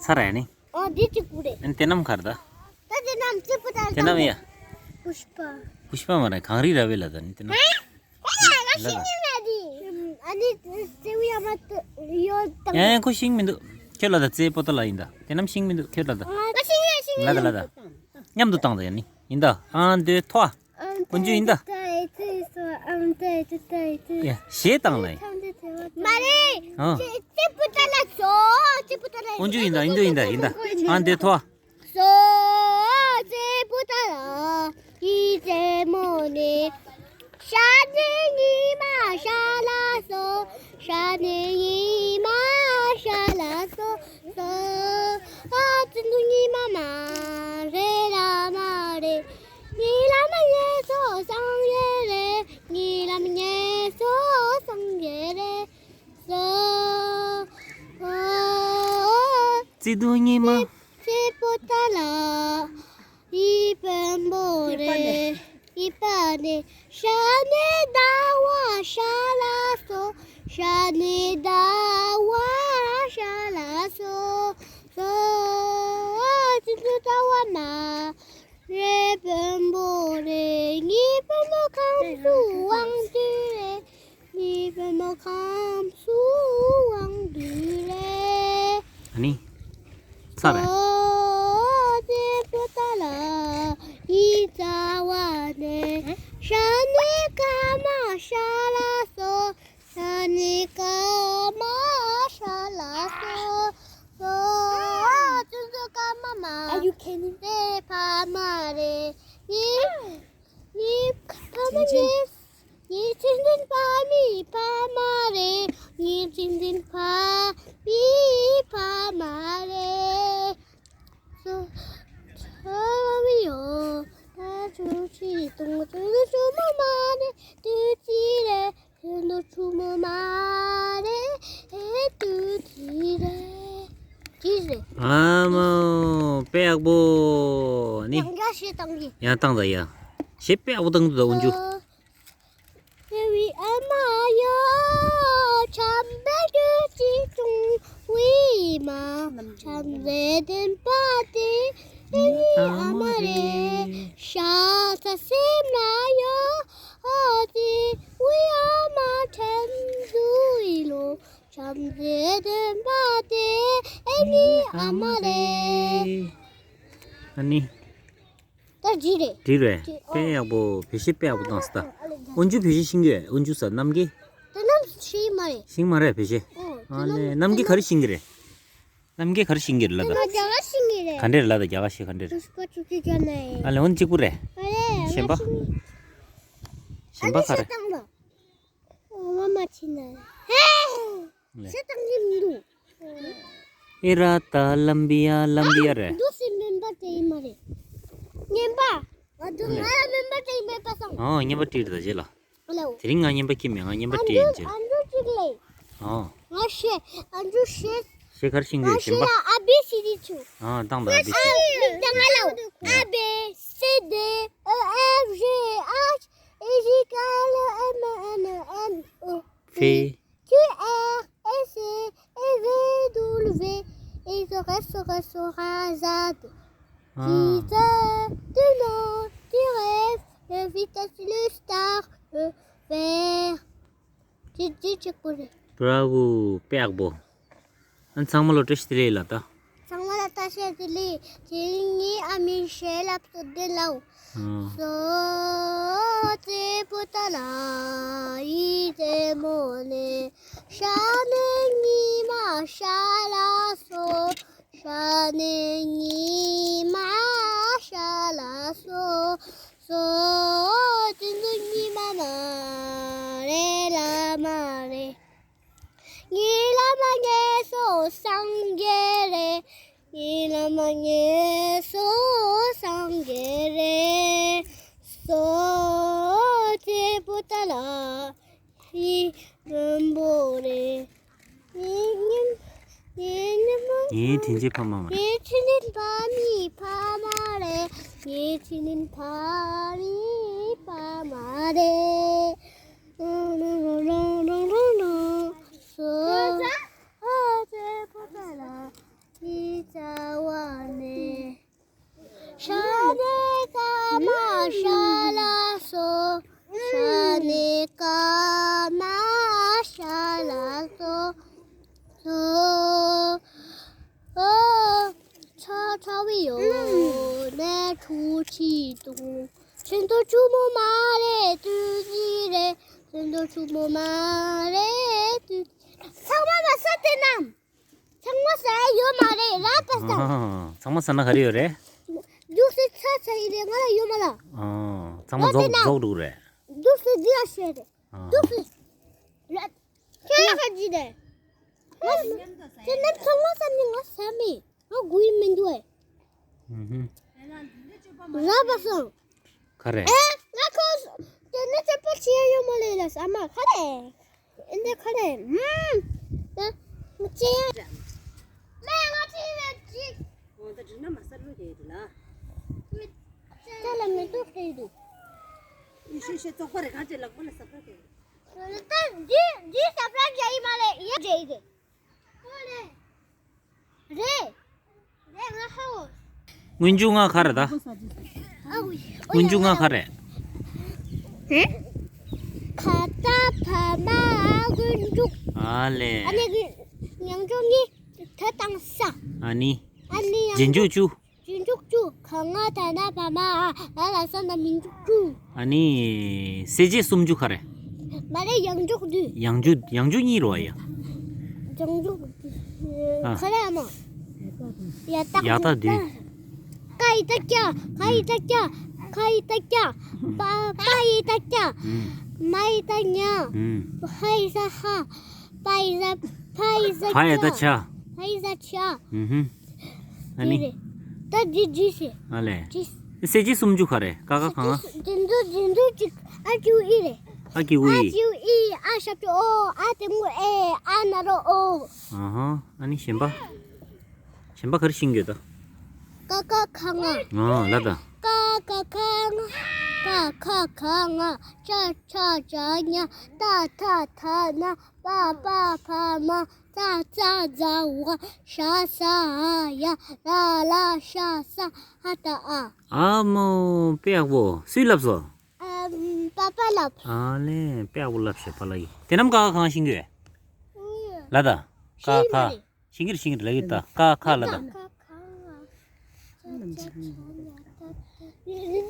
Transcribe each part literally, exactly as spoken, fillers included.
ཐ་ར་ཡ་ནི། ཨོ་འདི་གཅིག་པུ་རེད། ཨན་དེ་ནམ་ཁར་ད། ད་དེ་ནམ་གཅིག་པུ་ད། དེ་ནམ་ཡ། པུཤ་པ། པུཤ་པ་མ་རེད། གངས་རི་ར་བའི་ལ་ད་ནི་དེ་ནམ། ཧ་ཧ་ལ་ཤི་ནི་ན་དི། ཨ་ནི་ཙེ་བི་ཡ་མ་ཏུ་ཡོད་དང་། ཨེ་ཁོ་ཤིང་མི་འདུག་ཁྱོད་ལ་ད་ཙེ་པོ་ཏ་ལ་ཡིན་ད། དེ་ནམ་ཤིང་མི་འདུག་ཁྱོད་ལ་ད། ཨ་ཤིང་ལ་ཤིང་ལ་ལ་ད་ལ་ད། མཉམ་དུ་བཏང་ད་ཡ་ནི་ཡིན་ད། ཨ་འདོད་ཐོ། ཨ་ཀུན་སྤྱོད་ཡིན་ད། ཨ་ཞེས་བཏང་ལ་ཡིན། མ་རེད། ཨ། ཙེ་ཙེ་པོ་ཏ་ལ་ཙོ། ཙེ་པོ་ཏ་ལ་ཀུན་སྤྱོད་ཡིན་ད། ཡིན་ད་ཡིན་ད་ཡིན་ད། ཨ་འདོད་ཐོ། སོ་ཙེ་པོ་ཏ་ལ་ཡི་ཙེ་མོ་ནེ། ཤ་ནེ་ཉི་མ་ཤ་ལ་སོ། ཤ་ནེ་ཉི་མ་ཤ་ལ་སོ། སོ་ཨ་ཙི་འདུ་ཉི་མ་མ་རེ་ལ་མ་རེ། ཉི་ལ་མ་ཉེ་སོ་སང་ཡེ་རེ། ཉི་ལ་མ་ཉེ་སོ་སང་ཡེ་རེ། སོ་ཨ་ཙི་འདུ་ཉི་མ། ཙེ་པོ་ཏ་ལ་ཡི་བོན་པོ་རེ། ཡི་པ་ནེ། ཤ་ནེ་ཟླ་བ་ཤ་ལ་སོ། ཤ་ནེ་ཟླ་བ་ཤ་ལ་སོ། སོ་ཨ་ཙི་འདུ་ཟླ་བ་མ་རེ། བོན་པོ་རེ། ཉི་བོན་པོ་ཁམས་སུ་དབང་དུ་རེ། ཉི་བོན་པོ་ཁམས་སུ་དབང་དུ་རེ། ཨ་ནི། ཚར་རེད། སོ་ཙེ་པོ་ཏ་ལ་ཡི་ཙ་བ་ནེ། ཤ་ནེ་ཀ་མ་ཤ་ལ་སོ། ཤ་ནེ་ཀ་མ་ཤ་ལ་སོ། སོ་ཙེ་ཙེ་ཀ་མ་མ་རེ་ཕ་མ་རེ། ཉི་ཉི་ཕ་མ་ཉི། ཉི་ཚེ་འཛིན་ཕ་མི་ཕ་མ་རེ། ཉི་ཚེ་འཛིན་ཕ་མི་ཕ་མ་རེ། སོ་ཚ་བ་མི་ཡོ། ད་ཆུ་ཆི་དུང་ཆུ་ཆུ་མོ་མ་རེ། དུ་ཆི་རེ། དུ་ཆུ་མོ་མ་རེ། ཨེ་དུ་ཆི་རེ། ཆི་རེ། ཨ་མོ་དཔེ་ཡག་པོ་ནི། ཡང་བསྐྱར་ཞེས་བཏང་གི། ཡང་བཏང་ད་ཡ། ཞེས་དཔེ་ཡག་པོ་བཏང་འདུག་ད་འོན་ཆུ། ཨེ་བི་ཨ་མ་ཡོ། བྱམས་པའི་རྒྱུད་ཀྱི་སྐྱོང་བའི་མ། བྱམས་བརྩེ་ལྡན་པ་དེ་ཨེ་ནི་ཨ་མ་རེད། ཤ་ཚ་སེམས་ན་ཡོ། ཨ་ཙི་བུ་ཨ་མ་ཁྲེན་ཏུའུ་ཡི་ལོ། བྱམས་བརྩེ་ལྡན་པ་དེ་ཨེ་ནི་ཨ་མ་རེད། ཨ་ནི། ད་འགྲིག་རེད། འགྲིག་རེད། ཨོ། དཔེ་ཡག་པོ། བེད་སྤྱོད་དཔེ་ཡག་པོ་བཏང་སྟ། ཨ་ལེ་ད། འོན་ཆུ་བེད་སྤྱོད་ཤེས་ཀྱི་ཡོད། འོན་ཆུ་ཟ་རྣམ་རྒྱལ། དེ་རྣམས་ཤེས་མ་རེད། ཤེས་མ་རེད་བེད་སྤྱོད། ཨོ། ཨ་ལེ་རྣམ་རྒྱལ་ག་རེ་ཤེས་ཀྱི་རེད། རྣམ་རྒྱལ་ག་རེ་ཤེས་ཀྱི་རེད་ལ་ད། ང་རྒྱ་གར་ཤེས་ཀྱི་རེད། ག་འདྲས་རེད་ལ་ད་རྒྱ་གར་ཤེས་ག་འདྲས་རེད། ཨ་ལེ་འོན་གཅིག་པུ་རེད། ཨ་ལེ་གཞན་པ། ང་ཤེས་ཀྱི། གཞན་པ་ག་རེ། ཨ་ལེ་ཤེས་དང་ལ། ཨོ་མ་མ་ཆི་ན། ཧེ། ལེ། ཤེས་དང་གི་མི་འདུག་ཨེ་ར་ད་ལམ་བི་ཡ་ལམ་བི་ཡ་རེད། འདུག་སེ་མིན་པ་དེ་ཡིན་མ་རེད། ངན་པ། ང་ཚོ་ང་ལ་མིན་པ་དེ་ཡིན་མེད་པ་སོང་། ཨོ་ངན་པ་བྲིས་རེད་ད་རྗེས་ལ། ཨ་ལའོ། དེ་རིང་ང་ངན་པ་ཁྱེར་མེད། ང་ངན་པ་ཨ་བྲིས་ཡིན་འདུག་རྗེས་ལ། ཨ་འདུག་ཅིག་ལེ། ཨོ། ང་ཤེས། ཨ་འདུག་ཤེས། ཤེས་ག་རེ་ཤེས་ཀྱི་ཡོད་གཞན་པ། ང་ཤེས་ལ་ཨ་བི་སི་ཌི་ཆུ། ཨོ་བཏང་ད་ཨ་བི་སི་ཌི། ཨ་མིག་དང་ང་ལའོ། ཨ་བི་སི་ཌི་ཨེ་ཨེཕ་ཇི་ཨེཆ་ཨེ་ཇི་ཀེ་ཨེལ་ཨེམ་ཨེན་ཨོ། ཕི། Q R S T U V W X Y Z ཨ། Qui te demande qui rêve de vitesse le star le vert. ཅི་ཅི་ཅི་ཀུ་རེ། Bravo དཔེ་ཡག་པོ། ཨ་ཚང་མ་ལ་བཀྲ་ཤིས་བདེ་ལེགས་ལ་ད། ཚང་མ་ལ་བཀྲ་ཤིས་བདེ་ལེགས། དེ་རིང་ངའི་ཨ་མའི་ཞལ་ལག་ཏུ་བསྟན་ལའོ། ཨ། སོ་ཙེ་པོ་ཏ་ལ་ཡི་ཙེ་མོ་ནེ། ཤ་ནེ་ཉི་མ་ཤ་ལ་སོ། ཤ་ནེ་ཉི་མ་ཤ་ལ་སོ། སོ་ཙེ་ཙེ་ཉི་མ་མ་རེ་ལ་མ་རེ། ཉི་ལ་མ་ཉེ་སོ་སངས་རྒྱས་རེ། ཉི་ལ་མ་ཉེ་སོ་སངས་རྒྱས་རེ། སོ་ཙེ་པོ་ཏ་ལ་ཡི་རིན་པོ་རེ། ཉི་ཉི་ཉི་ཉི་མ་ངའི་དྲིན་ཅན་ཕ་མ་མ་རེད། ངའི་དྲིན་ཅན་ཕ་མི་ཕ་མ་རེད། ངའི་དྲིན་ཅན་ཕ་མི་ཕ་མ་རེད། སོ་ཨ་ཙེ་པོ་ཏ་ལ་ཡི་ཙ། ཆུ་མོ་མ་རེད། ཚང་མ་མ་ཟ་དེ་རྣམས། ཚང་མ་ཟ་ཡ་ཡོད་མ་རེད་ར་པ་སང་། ཨ། ཚང་མ་ཟ་ན་ག་རེ་ཡོད་རེད། རྒྱུགས་སེ་ཚ་ཚ་ཡིན་རེད། ང་ལ་ཡོད་མ་ལ། ཨ། ཚང་མ་ར་དེ་རྫོགས་རྣམས་རྫོགས་འགྲོ་རེད། རྒྱུགས་སེ་འདི་ལ་བཤད་རེད། ཨ། རྒྱུགས་སེ། ལ། ཁྱོད་ལ་ཁ་ཅི་རེད། ང་དེ་ནས་ཚང་མ་ཟ་ནས་ང་ཟ་མེད། ང་དགོས་ཡིན་མི་འདུག་ཨེ། ཨུ་ཧུ། ར་པ་སང་། ག་རེ། ཨེ། ང་ཁོ་དེ་ནས་ཚོད་དཔག་བྱེད་ཡ་ཡོད་མ་རེད་ལ་ཟ་མ་ག་རེ། ཨེ་འདི་ག་རེ། ཨུམ། ད་ང་ཅི་ཡ། མེ་ང་ཅི་ཡ་ཅི། འོ་ད་འགྲིག་ན་མ་ཟ་ལོ་དེ་དེ་ལ། ཅ་ལ་མི་འདུག་དེ་འདུག་ཤེས་ཤེས་བཙོག་པ་རེད། གང་ཅི་ལག་པ་ལ་ཟ་ཕྲ་དེ། ད་འདི་འདི་ཟ་ཕྲ་རྒྱག་ཡི་མ་རེད། ཡ་རྒྱག་ཡི་རེད། རེད། རེད་ང་ཧོ། སྔོན་འཇུག་ལྔ་ག་རེ་ད། ཨའུ། སྔོན་འཇུག་ལྔ་ག་རེ། ཧེ། ཁ་ཏ་བ་མ་སྔོན་འཇུག་ཨ་ལེ། ཨ་ནི་ཡང་འཇུག་གཉིས། ད་དང་ས། ཨ་ནི། ཨ་ནི་ཡང་རྗེས་འཇུག་བཅུ། རྗེས་འཇུག་བཅུ། ག་ང་ད་ན་བ་མ་འ་ལ་ས་ན་མིང་འཇུག་བཅུ། ཨ་ནི། གསལ་བྱེད་སུམ་ཅུ་ག་རེ། མ་རེད། ཡང་འཇུག་བདུན། ཡང་འཇུག་ཡང་འཇུག་གཉིས་རོ་ཡ། ཡང་འཇུག་ཨ། ག་རེ་ཨ་མ། ཡ་ཏག་ཡ་ཏག་བདུན། ཀ་ཡི་ཏ་ཀྱ། ག་ཡི་ཏ་ཀྱ། ཁ་ཡི་ཏ་ཀྱ། པ་པ་ཡི་ཏ་ཀྱ། ཨུམ། མ་ཡི་ཏ་ཉ། ཨུམ། ཧ་ཡི་ས་ཧ། པ་ཡི་ས་ཕ་ཡི་ས་ཕ་ཡི་ཏ་ཕྱ། ཕ་ཡི་ས་ཕྱ། ཨུ་ཧུ། ཨ་ནི། ད་འདི་འདི་ཞེས། ཨ་ལས། འདི། གསལ་བྱེད་སུམ་ཅུ་ག་རེ། ཀ་ཁ་ག་ང་། འདི་ཚོ་འདི་ཚོ་ཅིག་ཨ་ཅུ་ཨི་རེད། ཨ་ཀྱི་ཨུ་ཨི། ཨ་ཅུ་ཨི། ཨ་ཞབས་ཀྱུ་ཨོ། ཨ་དེ་མོ་ཨེ། ཨ་ན་རོ་ཨོ། ཨ་ཧ། ཨ་ནི་གཞན་པ། གཞན་པ་ག་རེ་ཤེས་ཀྱི་ཡོད་ད། ཀ་ཁ་ག་ང་། ཨ་ལ་ད། ཀ་ཁ་ག་ང་། ཀ་ཁ་ག་ང་། ཅ་ཆ་ཇ་ཉ། ཏ་ཐ་ད་ན། པ་པ་བ་མ། ཙ་ཙ་ཛ་ཝ། ཤ་ས་འ་ཡ། ལ་ལ་ཤ་ས་འ་ད་ཨ། ཨ་མོ་དཔེ་ཡག་པོ། སུས་བསླབས་སོ། ཨམ། པ་པ་བསླབས། ཨ་ལེ། དཔེ་ཡག་པོ་བསླབས་ཤག་ཕ་ལ་ཡིས། དེ་རྣམས་ཀ་ཁ་ག་ང་ཤེས་ཀྱི་ཡོད། ལ་ད། ཀ་ཁ། ཤེས་ཀྱི་རེད། ཤེས་ཀྱི་རེད། ལ་ཡིས་ད། ཀ་ཁ་ལ་ད།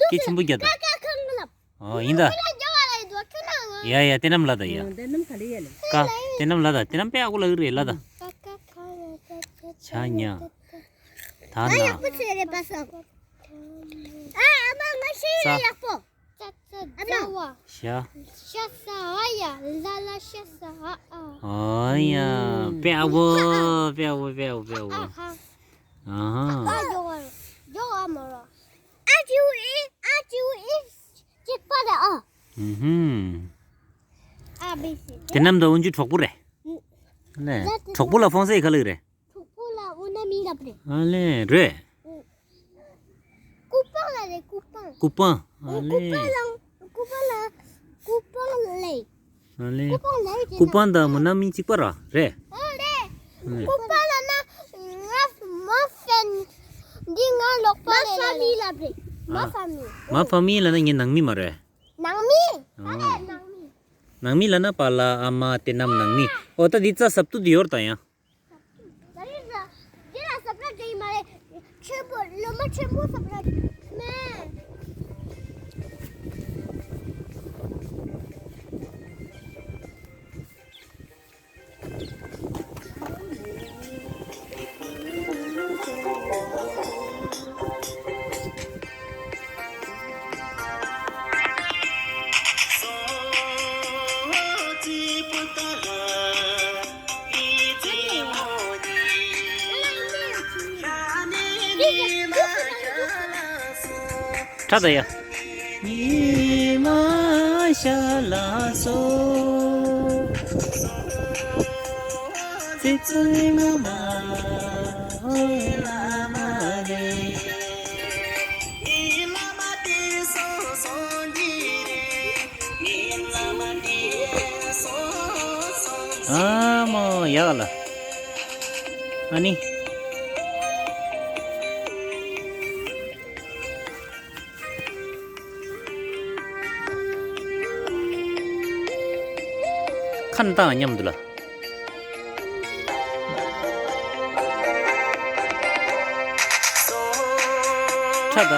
སྐད་ཆེན་པོ་རྒྱག་ད། ཀ་ཁ་ག་ང་བསླབས། ཨོ་ཡིན་ད། ཡ་ཡ་དེ་རྣམས་ལ་ད་ཡ། ཀ་དེ་རྣམས་ལ་ད། དེ་རྣམས་དཔེ་ཡག་པོ་ལ་ཡོད་རེད་ལ་ད། ཆ་ཉ། ད་ན། ཙ། ཤ། ཨོ་ཡ་དཔེ་ཡག་པོ་དཔེ་ཡག་པོ་དཔེ་ཡག་པོ་དཔེ་ཡག་པོ། ཨ་ཧ། ཨ་ཅུ་ཨི། ཨ་ཅུ་ཨི། གཅིག་པ་རེད་ཨ། ཨུ་ཧུམ། ཨ་བི་སི་ཌི། དེ་རྣམས་ད་འོན་ཀྱང་གྲོགས་པོ་རེད། ཨུ། ལས། ལ་དེ་གྲོགས་པོ་ལ་ཧྥོང་སེ་ག་ལ་རེད། གྲོགས་པོ་ལ་འོ་ན་མི་ལབ་རེད། ཨ་ལས་རེད། ཨུ། ཀུ་པང་ལ་རེད། ཀུ་པང་། ཀུ་པང་། ཨ་ལས། ཀུ་པང་ལ། ཀུ་པང་ལ། ཨ་ལས། ཀུ་པང་ལ་རེད། ཀུ་པང་དང་མོ་ན་མིང་གཅིག་པ་ར་རེད། ཨོ་རེད། ཨ་ལས། ཀུ་པང་ལ་ན་ང་མ་ཧྥེན། འདི་ང་ལོག་པ་རེད། མ་ཧྥ་མི་ལབ་རེད། མ་ཧྥ་མི། མ་ཧྥ་མི་ལ་ན་ངའི་ནང་མི་མ་རེད། ནང་མི། ཨ། ཨ་ནང་མི། ནང་མི་ལ་ན་པཱ་ལགས་ཨ་མ་དེ་རྣམས་ནང་མི། ཨོ་ད་འདི་རྩ་ཟབ་ཏུ་འདི་ཡོར་ད་ཡང་། ད་རེས་ལ་འདི་ལ་ཟབ་ར་འདྲ་ཡི་མ་རེད། ཆེན་པོ་ལོ་མ་ཆེན་པོ་ཟབ་ར་མེད། ཁྲ་ད་ཡ། ཉི་མ་ཤར་ལ་སོང་། ཙི་ཙི་མ་མ་ཨོ་ལ་མ་རེད། ཨ་མོ་ཡག་ལ། ཨ་ནི། ཁ་ན་ཏང་མཉམ་དུ་ལ། ཁྲ་ད།